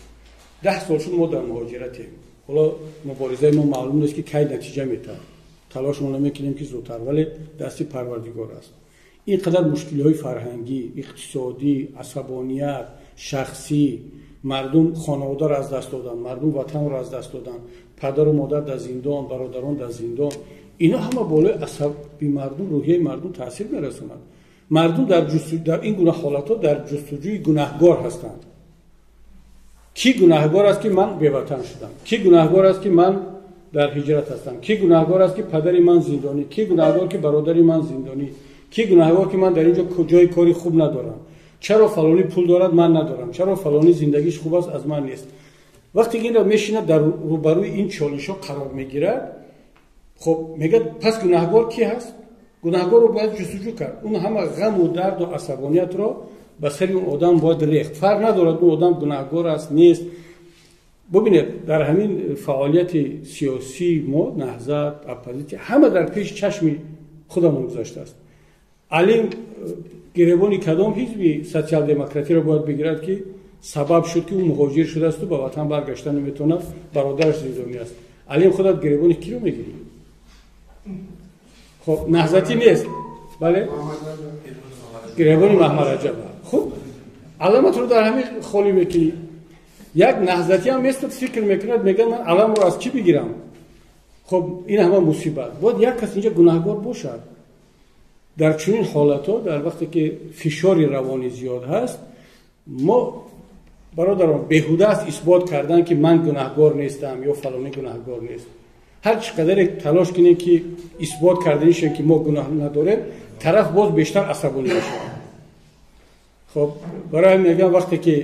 10 сол шуд, мо дар муҳоҷиратем. Ҳоло муборизаи мо маълум нест, ки кай натиҷа метаҳад. Талошмо намекунем, ки зудтар, вале дасти Парвардигор аст. Ин қадар мушкилиҳои фарҳангӣ, иқтисодӣ, асабоният, шахсӣ, мардум хонаводаро аз даст доданд, мардум ватанро аз даст доданд, падару модар дар зиндон, бародарон дар зиндон. Ино ҳама болои асаби мардум, рӯҳияи мардум таъсир мерасонад. Мардум дар ин гуна ҳолатҳо дар ҷустуҷӯи гунаҳгор ҳастанд. Кӣ гунаҳгор аст, ки ман беватан шудам? Кӣ гунаҳгор аст, ки ман дар ҳиҷрат ҳастам? Кӣ гунаҳгор аст, ки падари ман зиндонӣ? Кӣ гунаҳгор, ки бародари ман зиндонӣ? Кӣ гунаҳгор, ки ман дар ин ҷо ҷои кори хуб надорам? Чаро фалонӣ пул дорад, ман надорам? Чаро фалонӣ зиндагиш хуб аст, аз ман нест? Вақте ки инро мешинад, дар рӯбарӯи ин чолишҳо қарор мегирад, хуб, мегӯяд: пас гунаҳгор кӣ ҳаст? Гунаҳгорро бояд ҷустуҷӯ кард. Он ҳама ғаму дарду асабониятро ба сари он одам бояд рехт, фарқ надорад, он одам гунаҳгор аст, нест. Бубинед, дар ҳамин фаъолияти сиёсии мо, Наҳзат, оппозитсия, ҳама дар пеши чашми худамон гузаштааст. Алим гиребони кадом ҳизби социал-демократиро бояд бигирад, ки сабаб шуд, ки ӯ муҳоҷир шудаасту ба ватан баргашта наметавонад, бародараш зиндонӣ аст? Алим, худат гиребони киро мегирӣ? Хуб, наҳзатӣ нест, бале, гиребони Маҳмараҷаба. Хуб, аламатро дар ҳамин холӣ мекунӣ. Як наҳзатӣ ҳам местад, фикр мекунад, мегӯяд: ман аламро аз чӣ бигирам? Хуб, ин ҳама мусибат, бояд як кас инҷа гунаҳгор бошад. Дар чунин ҳолатҳо, дар вақте ки фишори равонӣ зиёд ҳаст, мо, бародарон, беҳуда аст исбот кардан, ки ман гунаҳгор нестам ё фалонӣ гунаҳгор нест. Ҳар чӣ қадаре талош кунем, ки исбот карданишем, ки мо гунаҳ надорем, тараф боз бештар асабонӣ мешавад. Хуб, барои ҳамин мегӯям, вақте ки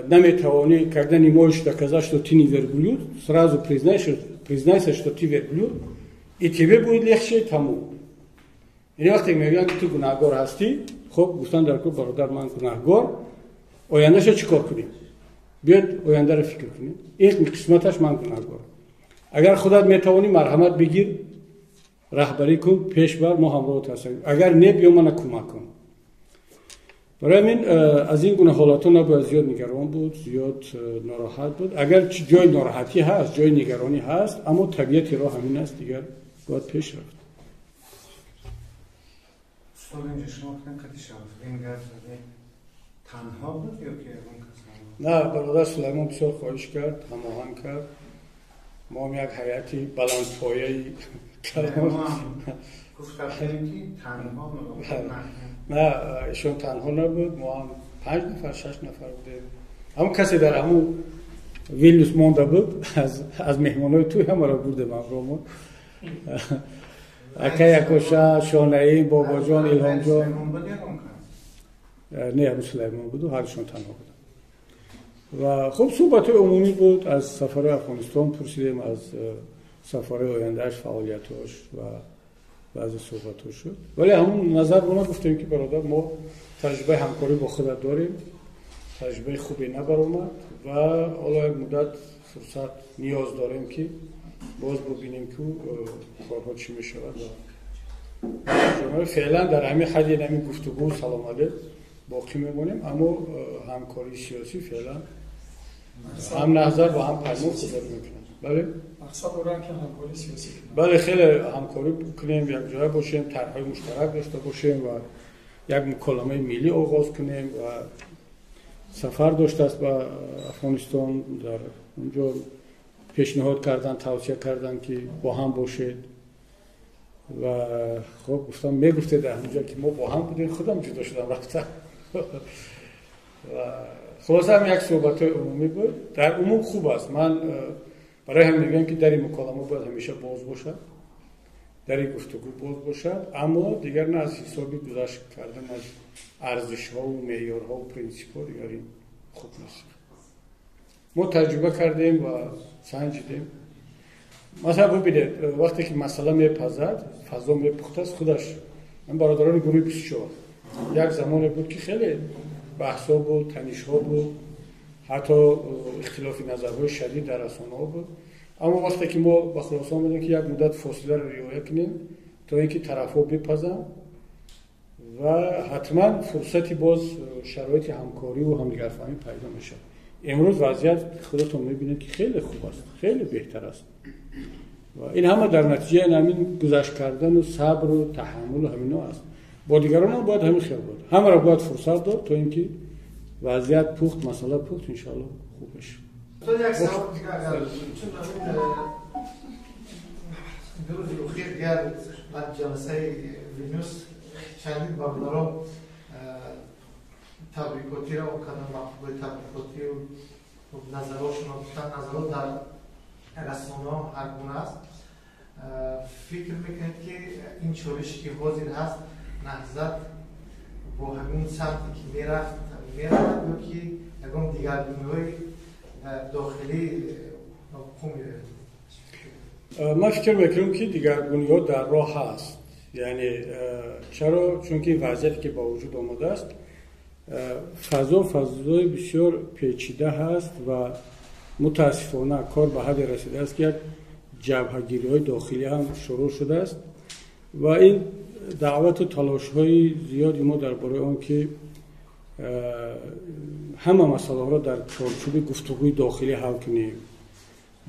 наметавонӣ, когда не можешь доказать, что ты не верблюд, сразу признайся, что ты верблюд, и тебе будет легче тому. Яъне вақте мегӯянд, ки ту гунаҳгор ҳастӣ, хуб, гуфтан дар кор: бародар, ман гунаҳгор, ояндаша чӣ кор кунем? Биёд, ояндаро фикр кунем. Ин қисматаш ман гунаҳгор. Агар худат метавонӣ, марҳамат, бигир. Раҳбарӣ кун, пеш бар, мо ҳамроҳат ҳастем. Агар не, биё мана кӯмак кун. Барои ҳамин аз ин гуна ҳолатҳо набояд зиёд нигарон буд, зиёд нороҳат буд. Агар ҷои нороҳатӣ ҳаст, ҷои нигаронӣ ҳаст, аммо табиати роҳ ҳамин аст, дигар бояд пеш рафт. Устод, инҷо шумо гуфтед қати Шарафиддин гап задед. Танҳо буд ё ки ягон кас ҳам? На, бародар Сулаймон бисёр хоҳиш кард, ҳамоҳанг кард. Мо ҳам як ҳайати баландпояи гуфтем ки танҳо на, ишон танҳо набуд, мо ҳам 5 нафар, 6 нафар будем. Ҳамон касе дар ҳамон Вилнюс монда буд, аз меҳмонҳои туй ҳамаро бурдем ҳамроҳмон. Акай Акоша, Шонаим, Бобоҷон, Илҳомҷон. Не, Абу Сулаймон буду, ҳардушон танҳо буданд. Ва хуб суҳбатҳои умумӣ буд, аз сафарҳои Афғонистон пурсидем, аз сафарҳои ояндааш, фаъолиятҳош ва баъзе суҳбатҳо шуд. Вале ҳамон назар бо гуфтем ки бародар, мо таҷрибаи ҳамкорӣ бо худат дорем, таҷрибаи хубе набаромад ва ҳоло як муддат фурсат ниёз дорем ки боз бубинем ки корҳо чӣ мешавад. Ва феълан дар ҳамин ҳадди ҳамин гуфтугӯ салом алейк боқӣ мемонем, аммо ҳамкории сиёсӣ феълан ҳам Наҳзат ва ҳам Паймон худдорӣ мекунанд. Бале? Мақсад доранд ки ҳамкории сиёсӣ кунанд. Бале, хеле ҳамкорӣ кунем, якҷоя бошем, тарҳҳои муштарак дошта бошем ва як муколамаи миллӣ оғоз кунем. Ва сафар доштааст ба Афғонистон, дар онҷо пешниҳод кардан, тавсия кардан ки бо ҳам бошед. Ва хуб гуфтам, мегуфтед дар ҳамҷо ки мо бо ҳам будем, худам ҷудо шудам рафтам. Ва хулоса ҳам як суҳбатҳои умумӣ буд. Дар умум хуб аст. Ман барои ҳам мегӯям ки дари муколама бояд ҳамеша боз бошад, дари гуфтугӯ боз бошад, аммо дигар на аз ҳисоби гузашт кардан аз арзишҳову меъёрҳову принсипҳо, дигар ин хуб нест. Мо таҷриба кардем ва санҷидем. Масалан бубинед, вақте ки масъала мепазад, фазо мепухтааст, худаш ман бародарони гурӯҳи 24 як замоне буд ки хеле баҳсҳо буд, танишҳо буд, ҳатто ихтилофи назарҳои шадид дар расонаҳо буд. Аммо вақте ки мо ба хулоса омадем ки як муддат фосиларо риоя кунем то ин ки тарафҳо бипазанд ва ҳатман фурсати боз шароити ҳамкориву ҳамдигарфаҳмӣ пайдо мешавад. Имрӯз вазъият худатон мебинед ки хеле хуб аст, хеле беҳтар аст. Ва ин ҳама дар натиҷаи ҳамин гузашт кардану сабру таҳаммулу ҳамино аст. Бо дигарон ҳам бояд ҳамин хел буд. Ҳамаро бояд фурсат дод то ин ки вазъият пухт, масъала пухт, иншоаллоҳ хуб мешавад. Устод, як савол дигар, чун ду рӯзи охир дигар баъд ҷаласаи Вилнюс чандин бародарон табрикотиро карданд, мактубҳои табрикотию назарҳошонро гуфтанд. Назарҳо дар расонаҳо ҳар гуна аст. Фикр мекунед ки ин чолише ки ҳозир ҳаст, Наҳзат бо ҳамин самте ки мерафт меравад ё ки ягон дигаргуниҳои дохилӣ вуқӯъ меояд? Ман фикр мекунам ки дигаргуниҳо дар роҳ ҳаст. Яъне чаро? Чунки вазъияте ки ба вуҷуд омадааст, фазо фазои бисёр печида ҳаст ва мутаассифона кор ба ҳадде расидааст ки як ҷабҳагириҳои дохилӣ ҳам шурӯъ шудааст ва ин даъвату талошҳои зиёди мо дар бораи он ки ҳама масъалаҳоро дар чорчӯби гуфтугӯи дохилӣ ҳал кунем,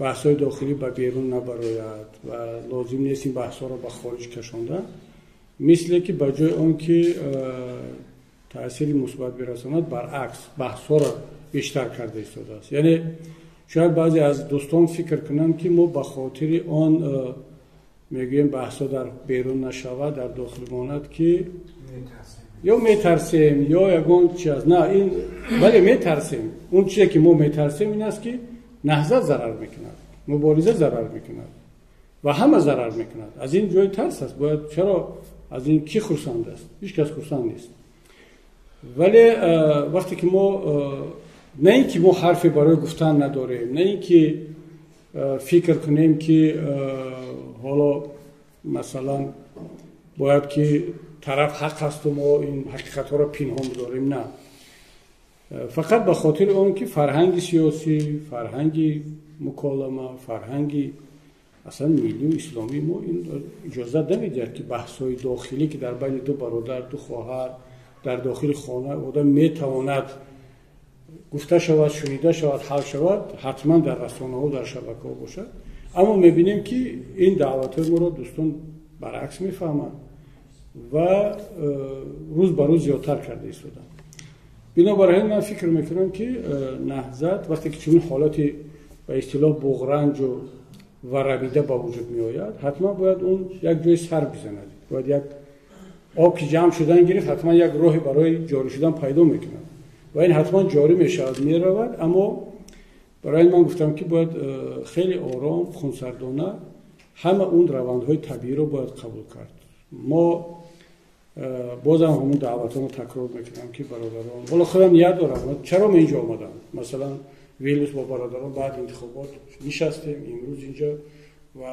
баҳсҳои дохилӣ ба берун набарояд ва лозим нест ин баҳсҳоро ба хориҷ кашондан, мисле ки ба ҷои он ки таъсири мусбат бирасонад, баръакс баҳсҳоро бештар карда истодааст. Яъне шояд баъзе аз дӯстон фикр кунанд ки мо ба хотири он мегӯем баҳсҳо дар берун нашавад, дар дохил монад, ки ё метарсем ё ягон чи аст. На, ин бале метарсем. Он чизе ки мо метарсем ин аст ки Наҳзат зарар мекунад, мубориза зарар мекунад ва ҳама зарар мекунад. Аз ин ҷои тарс аст. Бояд чаро аз ин ки хурсанд аст? Ҳеҷ кас хурсанд нест. Вале вақте ки мо на ин ки мо ҳарфе барои гуфтан надорем, на ин ки фикр кунем ки ҳоло масалан бояд ки тараф ҳақ ҳасту мо ин ҳақиқатҳоро пинҳон бидорем, на. Фақат ба хотири он ки фарҳанги сиёсӣ, фарҳанги муколама, фарҳанги Аслан миллию исломии мо ин иҷозат намедиҳад, ки баҳсҳои дохилӣ, ки дар байни ду бародар, ду хоҳар, дар дохили хона одам метавонад гуфта шавад, шунида шавад, ҳал шавад, ҳатман дар расонаҳо, дар шабакаҳо бошад. Аммо мебинем, ки ин даъватҳои моро дӯстон баръакс мефаҳманд ва рӯз ба рӯз зиёдтар карда истоданд. Бинобар ҳамин ман фикр мекунам, ки Наҳзат вақте ки чунин ҳолати ба истилоҳ буғранҷу варамида ба вуҷуд меояд, ҳатман бояд он як ҷои сар бизанад. Бояд як об ки ҷамъ шудан гирифт, ҳатман як роҳе барои ҷорӣ шудан пайдо мекунад ва ин ҳатман ҷорӣ мешавад, меравад. Аммо барои ман гуфтам, ки бояд хеле ором, хунсардона ҳама он равандҳои табииро бояд қабул кард. Мо бозам ҳамон даъватҳоро такрор мекунам, ки бародарон, ҳоло худам ният дорам, чаро ман инҷо омадам. Масалан, Вилнюс бо бародарон баъд интихобот нишастем, имрӯз инҷо ва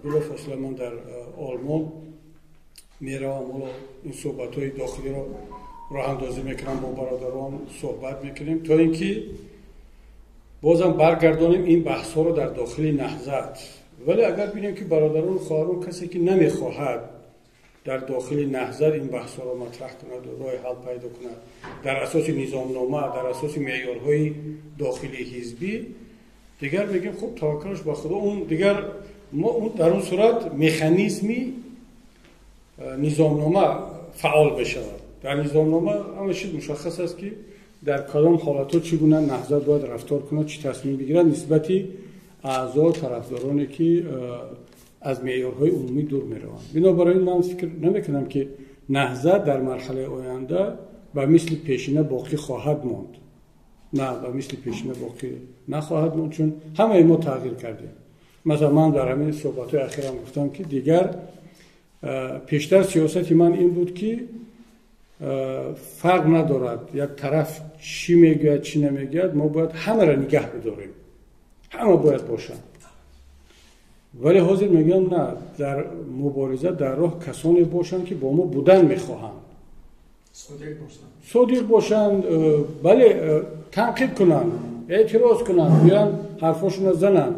билофосила ман дар Олмон меравам. Ҳоло ин суҳбатҳои дохилиро роҳандозӣ мекунам, бо бародарон суҳбат мекунем, то ин ки бозам баргардонем ин баҳсҳоро дар дохили Наҳзат. Вале агар бинем, ки бародарону хоҳарон касе ки намехоҳад дар дохили Наҳзат ин баҳсҳоро матраҳ кунад ва роҳи ҳал пайдо кунад дар асоси низомнома, дар асоси меъёрҳои дохили ҳизбӣ, дигар мегӯем, хуб, таваккалаш ба Худо. Он дигар мо дар он сурат механизми низомнома фаъол мешавад. Дар низомнома ҳама чиз мушаххас аст, ки дар кадом ҳолатҳо чӣ гуна Наҳзат бояд рафтор кунад, чӣ тасмим бигирад нисбати аъзо, тарафдороне, ки аз меъёрҳои умумӣ дур мераванд. Бинобар ин ман фикр намекунам, ки Наҳзат дар марҳалаи оянда ба мисли пешина боқӣ хоҳад монд. На, ба мисли пешина боқӣ нахоҳад монд, чун ҳамаи мо тағйир кардем. Масалан, ман дар ҳамин суҳбатҳои ахирам гуфтам, ки дигар пештар сиёсати ман ин буд, ки фарқ надорад, як тараф чӣ мегӯяд, чӣ намегӯяд, мо бояд ҳамаро нигаҳ бидорем, ҳама бояд бошанд. Вале ҳозир мегӯям, на, дар мубориза, дар роҳ касоне бошанд, ки бо мо будан мехоҳанд, содиқ бошанд, бале, танқид кунанд, эътироз кунанд, гӯянд, ҳарфошонро зананд,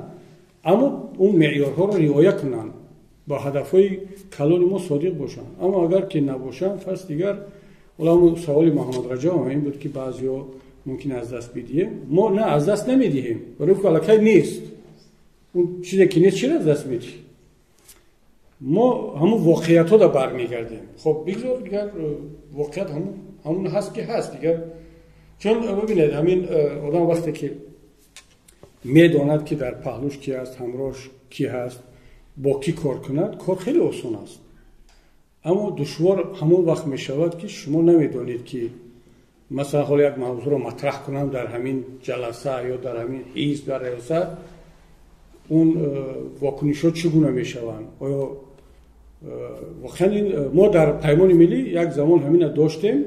аммо он меъёрҳоро риоя кунанд, ба ҳадафҳои калони мо содиқ бошанд. Аммо агар ки набошанд, пас дигар ҳоло саволи Муҳаммад Раҷаб ин буд, ки баъзеҳо мумкин аз даст бидиҳем. Мо на, аз даст намедиҳем, барои ки аллакай нест. Он чизе ки нест, чиро аз даст медиҳем? Мо ҳамун воқеиятҳо да бармегардем. Хоб, бигзор дигар воқеият ҳамун ҳаст, ки ҳаст дигар. Чун бибинед, ҳамин одам вақте ки медонад, ки дар паҳлӯш ки аст, ҳамроҳш ки ҳаст, бо кӣ кор кунад, кор хеле осон аст. Аммо душвор ҳамон вақт мешавад, ки шумо намедонед, ки масалан ҳоло як мавзӯъро матраҳ кунам дар ҳамин ҷаласа ё дар ҳамин ҳизб, дар риёсат, он вокунишҳо чӣ гуна мешаванд. Оё воқеан ин мо дар Паймони Миллӣ як замон ҳамина доштем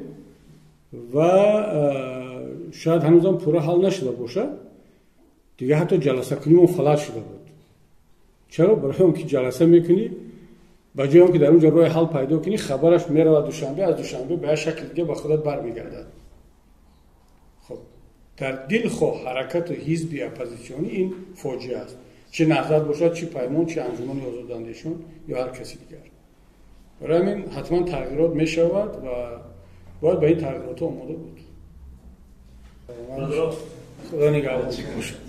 ва шояд ҳанӯзам пурра ҳал нашуда бошад. Дигар ҳатто ҷаласакунимон фалаҷ шуда буд. Чаро? Барои он ки ҷаласа мекунӣ, ба ҷои он ки дар он ҷо роҳи ҳал пайдо кунӣ, хабараш меравад Душанбе, аз Душанбе ба як шакли дига ба худат бармегардад. Хоб, дар дилхоҳ ҳаракату ҳизби оппозитсионӣ ин фоҷиа аст, чӣ Наҳзат бошад, чӣ Паймон, чӣ Анҷумани озодандешон ё ҳар каси дигар. Барои ҳамин ҳатман тағйирот мешавад ва бояд ба ин тағйиротҳо омода буд. Худо нигаҳбон бошад.